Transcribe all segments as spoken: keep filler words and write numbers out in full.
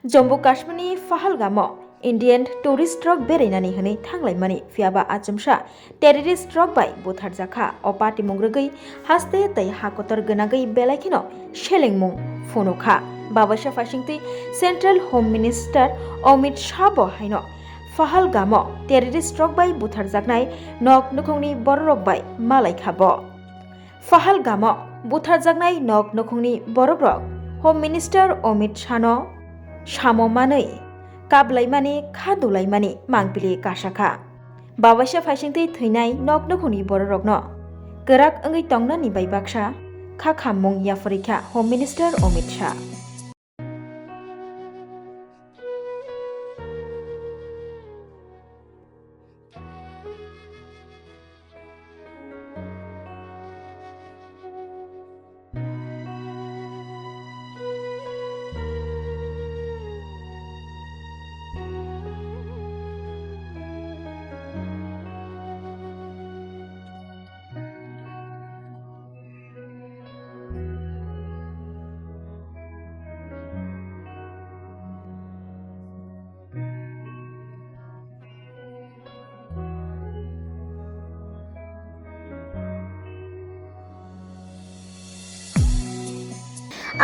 Jammu Kashmirni Pahalgamo Indian tourist rok berainani hwnwi thanglaimani, phiyaba achomsa terrorist rok bai butharjakha. O patimung rwgwi haste tei ha kotor gwnagwi belai kheno selengmung phunukha. Babaisa phaisingtwi Central Home Minister Amit Shah bo haino Pahalgamo terrorist rok bai butharjaknai nok nukhungni bororok bai malaikha bo. Pahalgamo butharjaknai nok nukhungni borokrok Home Minister Amit Shahno samo manwi kablaimani kha dulaimani mangpili kasakha. Babaisa phaisingtwi thwinai nok nukhungni bororokno kwrak wngwi tongnani bai baksa kha khammung yapharikha Home Minister Amit Shah.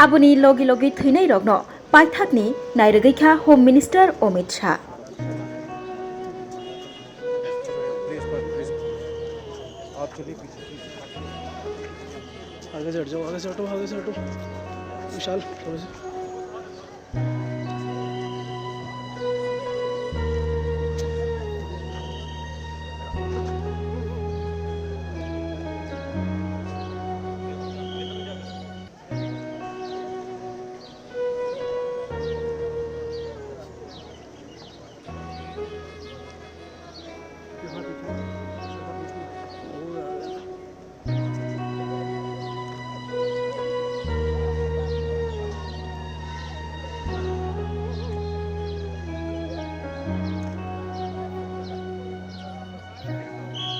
Aboni logi logi thwinairokno paithakni nairwgwi kha Home Minister Amit Shah. आगे से हट जाओ, आगे से हटो, आगे से हटो। विशाल, थोड़ा सा।